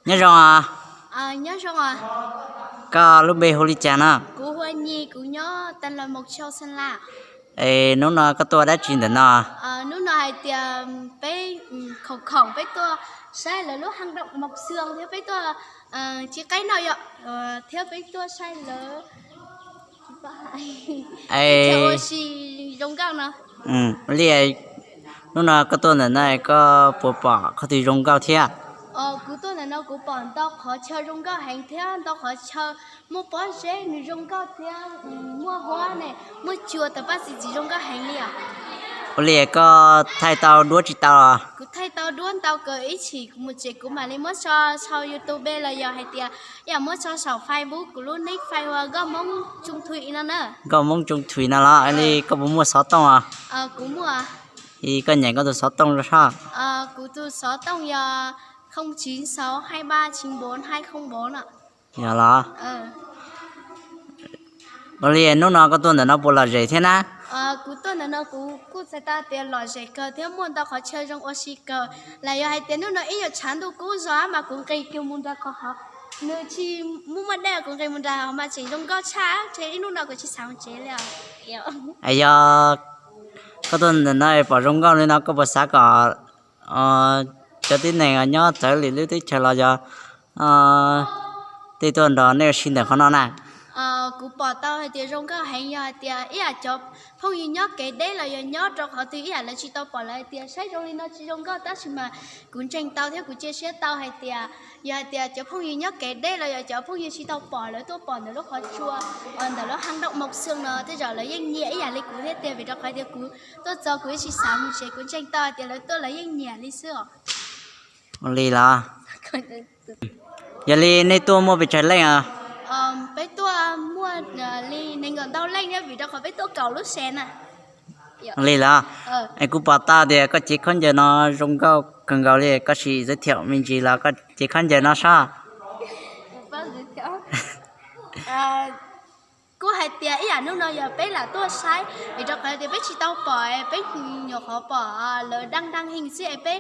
Nyob zoo os. Koj lub npe hu li cas no? Es hnub no koj tuaj dab tsi ntawm no? Hnub no hais tias peb khoom khoom peb tuaj saib lawv lub hang doo mos xwm thiab peb tuaj tsis qaib no yom, thiab peb tuaj saib lawv ua si zoo nkauj no. Li, hnub no koj tuaj ntawm no koj puas pom qhov twg zoo nkauj thiab? Kuv tuaj ntawm no kuv pom ntau qhov chaw zoo nkauj heev thiab ntau qhov chaw muaj pob zeb nws zoo nkauj thiab muaj huab ne, muaj cua tawg paj txi txiv zoo nkauj heev li os. Ua li koj thaij tau duab tsis tau los? Kuv thaij tau duab ntau kawg, ib chim kuv mus tsev kuv mam li muab tso saum YouTube los yog hais tias ib yam muab tso saum Facebook, kuv lub nick Face ua Nkauj Hmoob Tsooj Thuim no na. Nkauj Hmoob Tsooj Thuim no los? Li koj puas muaj xov tooj os? Kuv muaj. Koj nyeem koj tus xov tooj rau soj. Kuv tus xov tooj yog không chín sáu hai ba chín bốn hai không bốn no. Yog los? Ua li hnub no koj tuaj ntawm no puas lom zem thiab na? Kuv tuaj ntawm no kuv kuj txhais tau tias lom zem kawg thiab muaj ntau qhov chaw zoo ua si kawg. Los yog hais tias hnub no ib nyuag tshav ntuj kub zog mas kuv nqis kiag mus nram qhov hov, nws tsis muaj muaj dej, kuv nqis mus nram hov mas tseem zoo nkauj tshaj, ces ib hnub no kuv tsis xav mus tsev li os. Yog koj tuaj ntawm no pom zoo nkauj li no koj puas xav kom cov tib neeg nyob txawv lwm lub teb chaws los yog tej tuaj nrog nej ua si ntawm qhov no na? Kuv pom tau hais tias zoo nkauj heev yog hais tias ib yam cov phooj ywg nyob kev deb los yog nyob rau qhov twg ib yam lawv tsis tau pom lawv hais tias saib zoo li no tsis zoo nkauj, tab sis mas kuv ntseeg tau thiab kuv cia siab tau hais tias yog hais tias cov phooj ywg nyob kev deb los yog cov phooj ywg tsis tau pom lawv tuaj pom ntawm lub qhov tsua, ntawm lub hang doo mos xwm no tej zaum lawv yeej nyiam ib yam li kuv thiab tiag, vim rau qhov tias kuv tuaj txog kuv ib tsis xav mus tsev, kuv ntseeg tau hais tias lawv tuaj lawv yeej nyiam li xwb os. Ua li los? Yog li nej tuaj muaj pes tsawg leej os? Peb tuaj muaj li nees nkaum ntau leej thiab vim rau qhov peb tuaj kaum lub xees na. Ua li los? Es kuv pom tau tias koj cev khaub ncaws no zoo nkauj kawg nkaus li, koj sim giới thiệu me ntsis los koj cev khaub ncaws no soj. Kuj hais tias ib yam hnub no yog peb lam tuaj saib vim rau qhov tias peb tsis tau pom, peb nyuam qhuav pom lawv đăng đăng hình xwb es peb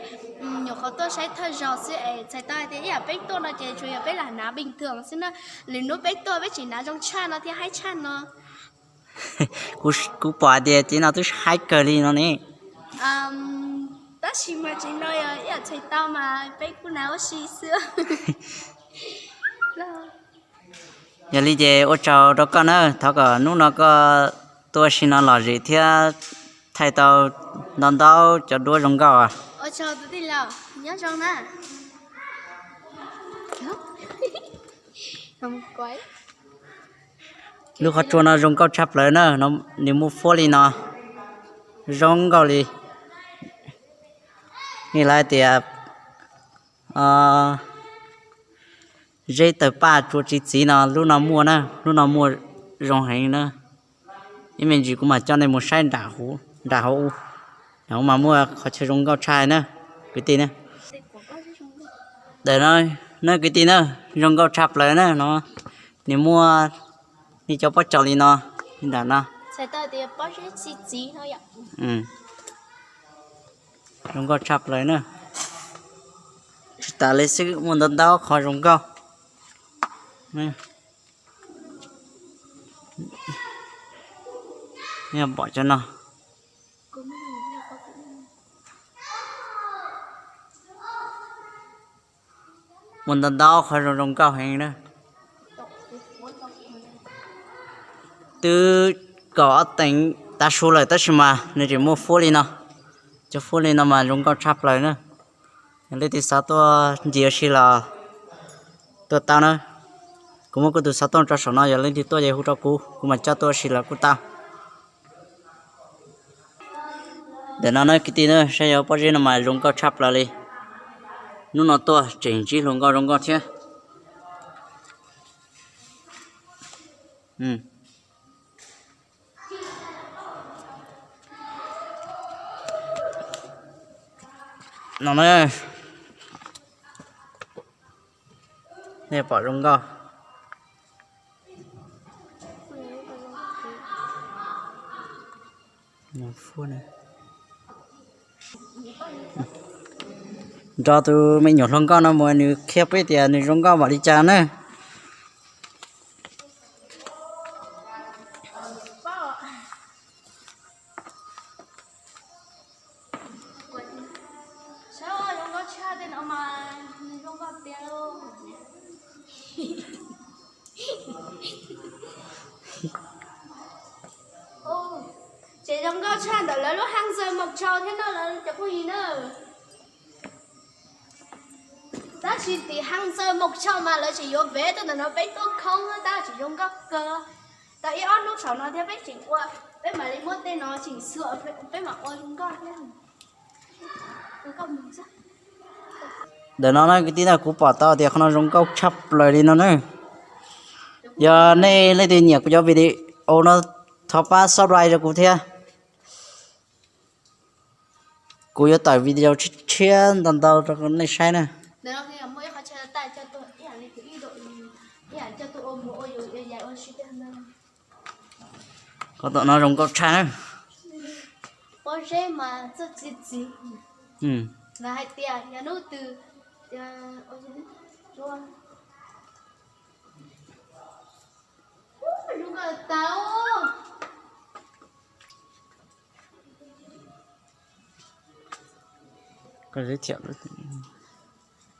nyuam qhuav tuaj saib thawj zaug xwb es txhais tau hais tias ib yam peb tuaj no ces tsuas yog peb lam hnav bình thường xwb na. Lwm hnub peb tuaj peb tseem hnav zoo tshaj no thiab haib tshaj no. Kuv pom tias cev no twb haib kawg li no ne. Tab sis mas tsev no yog ib yam txhais tau mas peb kuj hnav ua si xwb. Yog li ces ua tsaug rau koj na, thov kom hnub no koj tuaj ua si no lom zem thiab thaij tau ntau ntau cov duab zoo nkauj. Ua tsaug tus tij laug, nyob zoo na. Lub qhov tsua no zoo nkauj tshaj plaws na, nws muaj fuab li no, zoo nkauj li. Yeej lawv tias zeb tawg paj tsua tsis txiv no lub no muaj na, lub no muaj zoo heev na. Ib me ntsis kuv mam coj nej mus saib nram hauv, nram hauv mas muaj qhov chaw zoo nkauj tshaj na kwv tij na. Ntawm no na kwv tij na, zoo nkauj tshaj plaws na no, nws muaj nej cov pob tsaus li no, li ntawm no. Zoo nkauj tshaj plaws na. Tsis tas li xwb muaj ntau ntau qhov zoo nkauj. Pom cov no. Muaj ntau ntau qhov zoo zoo nkauj heev na. Twb kaum ob teev tav su lawm tab sis mas nws tseem muaj fuab li no. Cov fuab li no mas zoo nkauj tshaj plaws na. Yog leej twg xav tuaj ncig ua si los tuaj tau na. Kuv muab kuv tus xov tooj tso saum no, yog leej twg tuaj ces hu rau kuv, kuv mam coj tuaj ua si los kuj tau. Ntawm no na kwv tij na, saib yog pob zeb no mas zoo nkauj tshaj plaws li. Hnub no tuaj tseem ntsib hluas nkauj zoo nkauj thiab. No na, nej pom zoo nkauj. Nrog tus me nyuam hluas nkauj no mus nws qhia peb tias nws zoo nkauj npaum li cas na. Tseem zoo nkauj tshaj ntawm lawv lub hang xaws maum tshau thiab no lawv cov phooj ywg na. Tab sis tim hang xaws maum tshau mas lawv tseem yuav vev tuaj ntawm no peb tuaj khoob tab tseem zoo nkauj kawg. Tau ib ob hnub saum no thiab peb tseem ua, peb mam li muab tej no tseem xuas peb mam ua zoo nkauj thiab. Ntawm no na kwv tij na, kuv pom tau tias qhov no zoo nkauj tshaj plaws li no na. Yog nej leej twg nyiam kuv cov video no, thov pab subscribe rau kuv thiab. Kuv yuav tawm video tshiab tshiab ntau ntau rau nej saib na. Qhov tom no zoo nkauj tshaj na. Pob zeb mas txawj txiv txiv. Lawv hais tias yog hnub twg zoo nkauj tas.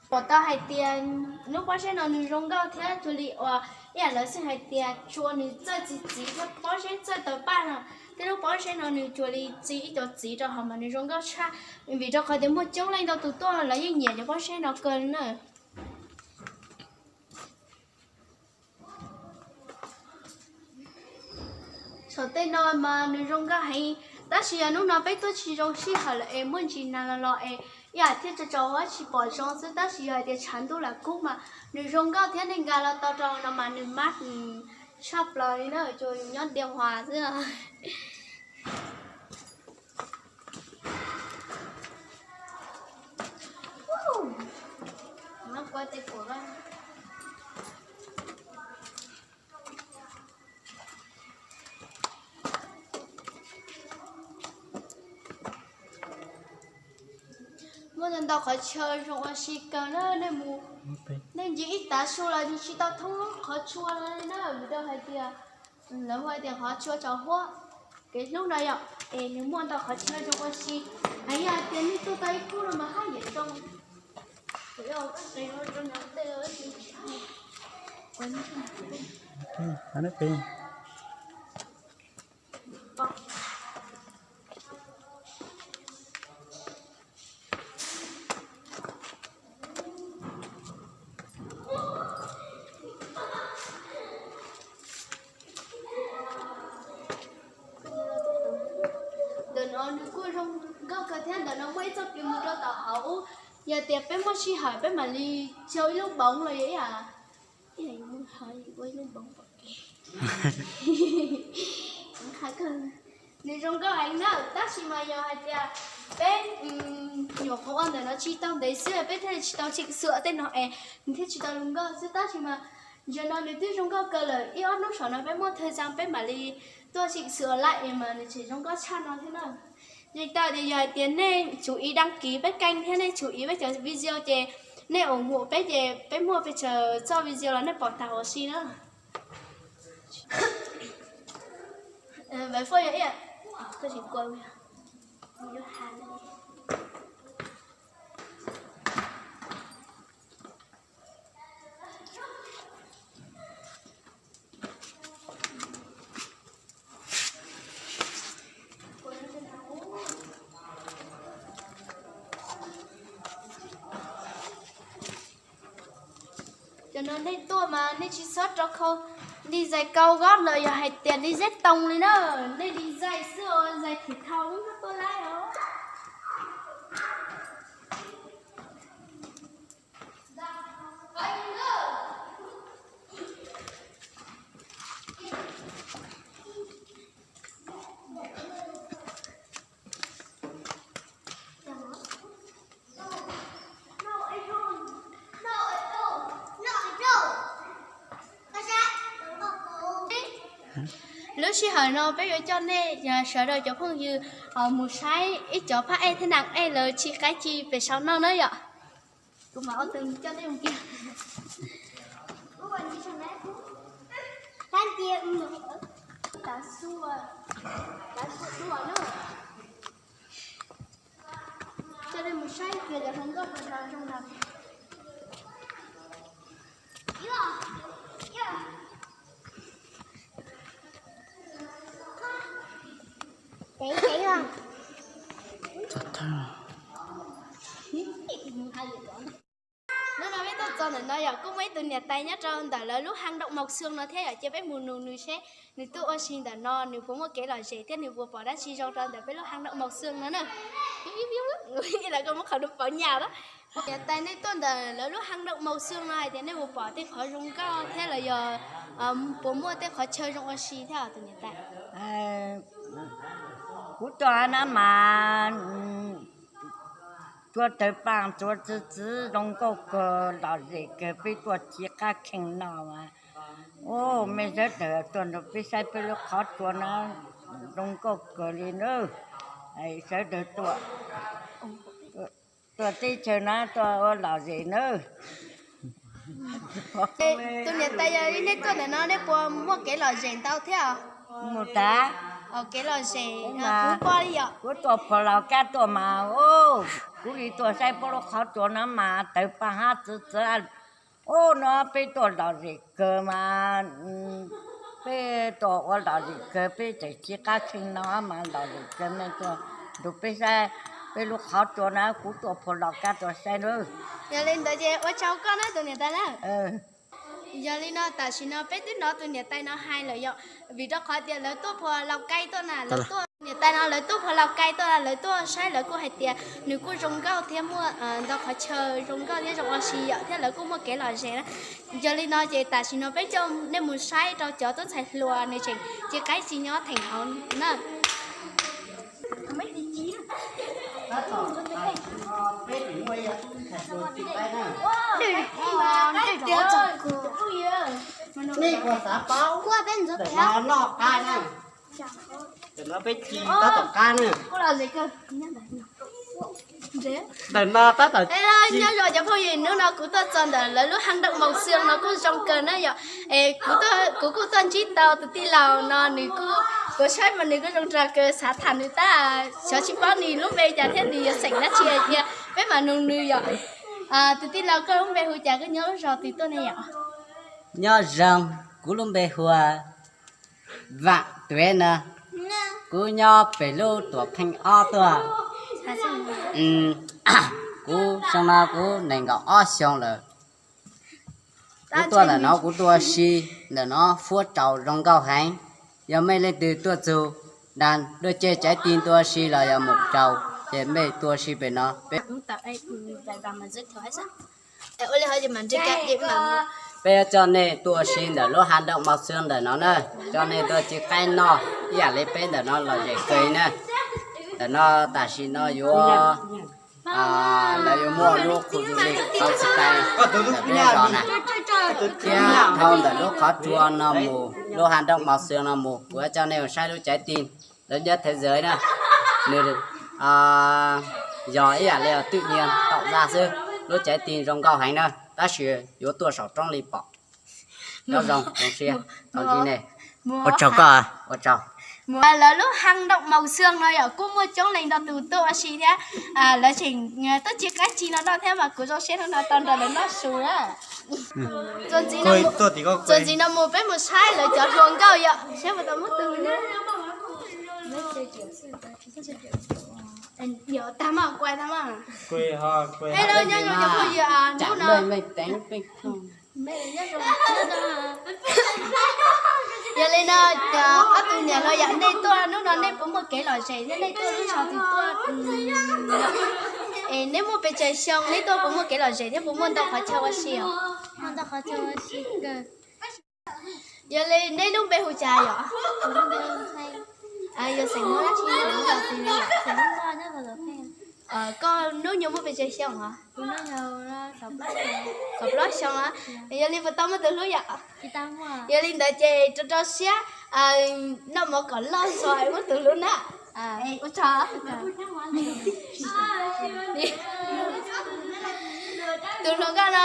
Pom tau hais tias lub pob zeb no nws zoo nkauj thiab cuag li uas ib yam lawv xij hais tias tsua nws txawj txiv txiv thiab pob zeb txawj tawg paj no. Thiab lub pob zeb no nws cuag li txi ib cov txiv rau hauv mas nws zoo nkauj tshaj, vim rau qhov tias muaj coob leej ntau tus tuaj lawv yeej nyiam cov pob zeb no kawg na. Saum tej no mas nws zoo nkauj heev, tab sis yog hnub no peb tuaj tsis zoo sij hawm lawm es muaj ntsis nag los los es ib yam thiaj tso tso huab tsis pom zoo xwb, tab sis yog hais tias tshav ntuj lam kub mas nws zoo nkauj thiab nej nkag los tau rau no mas nws mab tshaj plaws li na, tsuas yus nyob Ntiaj Huas xwb. Muaj ntau ntau qhov chaw zoo ua si kawg na, nej mus, nej ncig ib tav su los ncig tsis tau thoob qhov tsua no li na, vim rau hais tias lawv hu hais tias qhov tsua tsaus huab. Kev hlub no yom, es nws muaj ntau qhov chaw zoo ua si, hais yog hais tias nej tuaj tau ib khub no mas haj yam zoo. Ntawm no nws kuj zoo nkauj kawg thiab, ntawm no muaj ib txoj kev mus rau tom hauv. Yog tias peb muaj sij hawm peb mam li xyau ib lub npoov los yog ib yam, ib yam ua ib lub npoov pom kev. Nws zoo nkauj heev na, tab sis mas yog hais tias peb nyuam qhuav ua ntawm no tsis tau ntev xwb peb thiaj li tsis tau tseem xwm tej no es nws thiaj tsis tau zoo nkauj xwb, tab sis mas zaum no nws twb zoo nkauj kawg lawm, ib ob hnub saum no peb muaj thawj xeeb peb mam li tuaj tseem xwm lawm es mas nws tseem zoo nkauj tshaj no thiab na. Yeej tau tias yog hais tias nej tsum ib đăng ký peb kênh thiab nej tsum ib peb cov video ces nej ủng hộ peb ces peb muaj pes tsawg txoj video los nej pom tag huv si na. Cov no nej tuaj mas nej tsis txhob rau khau design kauv gab los yog hais tias design too li na, nej design xwb os, design thiv thau lub nyob tuaj laib os. Lub sij hawm no peb yuav coj nej sawv daws cov phooj ywg mus saib ib cov phab ej thiab nees ej lawv tsis qaib ci pem saum no na yom. Kuv mam ua tus coj nej mus kiag. Tab cia tav su, tav su dua na. Coj nej mus saib kiag cov hluas nkauj puas nrog zoo nrog. Hnub no peb tuaj txog ntawm no yog kuj muaj ib tug niam tais nyob rau ntawm lawv lub hang Động Màu Xương no thiab yom, cia peb mus nug nws seb nws tuaj ua si ntawm no nws puas muaj kev lom zem thiab nws puas pom dab tsi zoo rau ntawm peb lub hang Động Màu Xương no na. Lawv koj muab qhov dua pauv nyas lawm. Niam tais, nej tuaj ntawm lawv lub hang Động Màu Xương no hais tias nej puas pom tej qhov zoo nkauj thiab los yog puas muaj tej qhov chaw zoo ua si thiab tus niam tais? Kuv tuaj na mas tsuas tawg paaj tsuas txwv txwv zoo nkauj kawg lom zem kawg, peb tuaj tsis qab kheej no mas. Ub, mej sawv daws tuaj nrog peb saib peb lub qhov tsua na, zoo nkauj kawg li nawb. Sawv daws tuaj, tuaj teb chaws na tuaj ua lom zem nawb. Tus niam tais, yog li nej tuaj ntawm no nej puas muaj kev lom zem ntau thiab? Mus tas. Kev lom zem kuv pom li yom. Kuv tuaj phuam Laus Kab tuaj mas, kuv li tuaj saib peb lub qhov tsua no mas tawg paaj hab txwv txwv. Ub, no peb tuaj lom zem kawg mas, peb tuaj ua lom zem kawg, peb tseem tsis qab kheej no mas lom zem kawg, mej tuaj nrog peb saib peb lub qhov tsua na, kuv tuaj phuam Laus Kab tuaj saib nawb. Yog li ntawd ces ua tsaug koj na tus niam tais na. Yog li no tam sim no peb twb hnov tus niam tais no hais lawm yom, vim rau qhov tias lawv tuaj phuam Laus Kab tuaj na, lawv tuaj, niam tais no lawv tuaj phuam Laus Kab tuaj, lawv tuaj saib lawv kuj hais tias nws kuj zoo nkauj thiab muaj ntau qhov chaw zoo nkauj thiab zoo ua si yom, thiab lawv kuj muaj kev lom zem na. Yog li no ces tam sim no peb coj nej mus saib rau cov tub ntxhais hluas nws tseem cia qaib tsis nyob theem hauv na. Nej puas xav paub? Ntawm no noj qab na. Ntawm no peb ci tab tom qab na. Ntawm no tab tom. Nyob zoo cov phooj ywg, hnub no kuv tuaj txog ntawm lawv lub hang Động Màu Xương no kuj zoo kawg na yom. Kuv kuj tuaj ntsib tau tus tij laug no, nws kuj, kuv saib mas nws kuj zoo nraug kawg, xav tham nws tab xyov tsis paub nws lub npe cas thiab nws yog xeem dab tsi tiag, peb mam nug nws yom. Tus tij laug, koj lub npe hu cas, koj nyob lub zos twg tuaj ne yom? Nyob zoo, kuv lub npe hu ua Vam Tuev no, kuv nyob pem lub tuam pheej ob tuaj. Kuv xyoo no kuv nees nkaum ob xyoo lawm. Kuv tuaj ntawm no kuv tuaj ua si, ntawm no fuab tsaus zoo nkauj heev. Yog mej leej twg tuaj txug, dag dua ceg tsaiv tig tuaj ua si los yog mus tsaus, ces mej tuaj ua si pem no. Peb yuav coj nej tuaj ua si ntawm lub hang Động Màu Xương ntawm no na, coj nej tuaj tsis qaib noj ib yam li peb ntawm no lom zem kawg na. Ntawm no tam sim no yuav, lawv yuav muaj lub khu du lịch tau tsis tau ntawm peb zos na, thiab dhau ntawm lub qhov tsua no mus, lub hang Động Màu Xương no mus, kuv yuav coj nej mus saib lub tsaiv tig, lawv nyob thế giới na, nws yog ib yam li tự nhiên tạo ra xwb, lub tsaiv tig zoo nkauj heev na, tab sis yuav tuaj saum roob li pom. Nyob zoo, zoo siab, tau ntsib nej. Ua tsaug koj. Ua tsaug. Lawv lub hang Động Màu Xương no yom kuj muaj coob leej ntau tus tuaj ua si thiab, lawv tseem tuaj tsis qaib tsis no noj thiab mas kuv zoo siab hnub no tau nrog lawv noj su na. Txuas ntxiv no mus peb mus saib lawv cov hluas nkauj yom, saib puas tau muaj tus. Tag mas, kuv tag mas. Hello, nyob zoo cov phooj ywg, hnub no yog li no, ob tug niam hluas yom, nej tuaj hnub no nej puas muaj kev lom zem thiab nej tuaj lub zos twg tuaj? Es nej muaj pes tsawg xyoo, nej tuaj puas muaj kev lom zem thiab puas muaj ntau qhov chaw ua si os? Yog li nej lub npe hu cas yom? Yog xeem Hmoob dab tsi? Koj hnub nyoog muaj pes tsawg xyoo os? Kaum plaub xyoo os. Yog li puas tau muaj tus hlub yom? Yog li ntawd ces rau rau siab noj mov kom loj zog es muaj tus hlub na. Ua tsaug. Tus hluas nkauj no,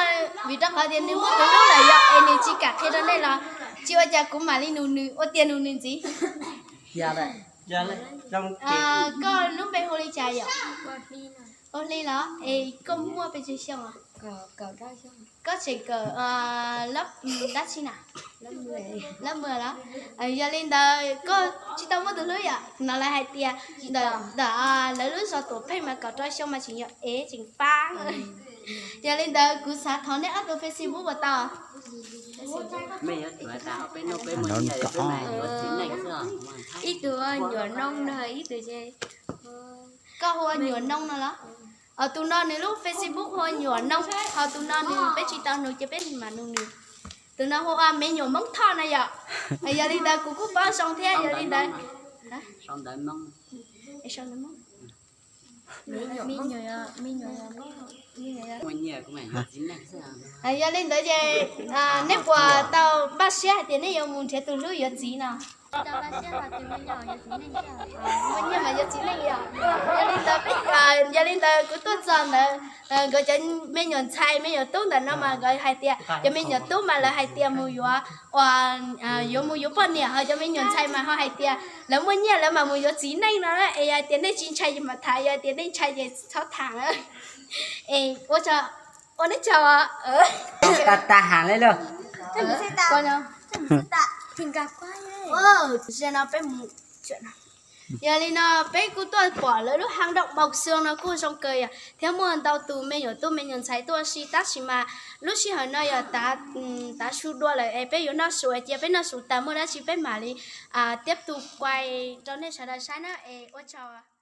vim rau qhov tias nws muaj tus hlub lawm yom, es nws tsis kam qhia rau nej los tsis ua cas, kuv mam li nug nws ua tiag nug nws ntxiv. Koj lub npe hu li cas yom? Ua Hli los? Es koj muaj pes tsawg xyoo? Koj tseem kawm dab tsi na? Lab mười los? Yog li ntawd koj tsis tau muaj tus hlub yom? No lawv hais tias ntawm lawv lub zos Tuam Pheej mas kaum rau xyoo mas tseem yog ev tseem fab. Yog li ntawd kuv xav thov nej ob tug Facebook puas tau? Ib tug nyuam noog no, ib tug ces, koj hu ua nyuam noog no los? Tus no nws lub Facebook hu ua nyuam noog, ho tus no nws peb tsis tau nug ces peb mam nug nws. Tus no hu ua me nyuam Hmoob Thoj no yom. Yog li ntawd kuv kuj paub zoo thiab, yog li ntawd. Yog li ntawd ces nej puas tau npaj siab hais tias nej yuav mus nrhiav tus hlub yuav txiv no? Muaj nyiaj mas yuav txiv neej yom. Yog li ntawd, yog li ntawd kuv tuaj txog ntawd, nkawd cov me nyuam ntxhais me nyuam tub ntawm no mas nkawd hais tias cov me nyuam tub mas lawv hais tias mus yuav, yuav mus yuav poj niam, ho cov me nyuam ntxhais mas ho hais tias lawv muaj nyiaj lawv mas mus yuav txiv neej no. Es yog tias nej tsis ntshai ces mam tham, yog tias nej ntshai ces txhob tham. Es ua, ua neb tsaug. Tag tag has li lawm. Yog li no peb kuj tuaj pom lawv lub hang Động Mộc Xương no kuj zoo kawg yom, thiab muaj ntau tus me nyuam tub me nyuam ntxhais tuaj ua si, tab sis mas lub sij hawm no yog tav su dua lawm es peb yuav noj su, cia peb noj su tas muaj dab tsi peb mam li tiếp tục quay rau nej sawv daws saib na, es ua tsaug.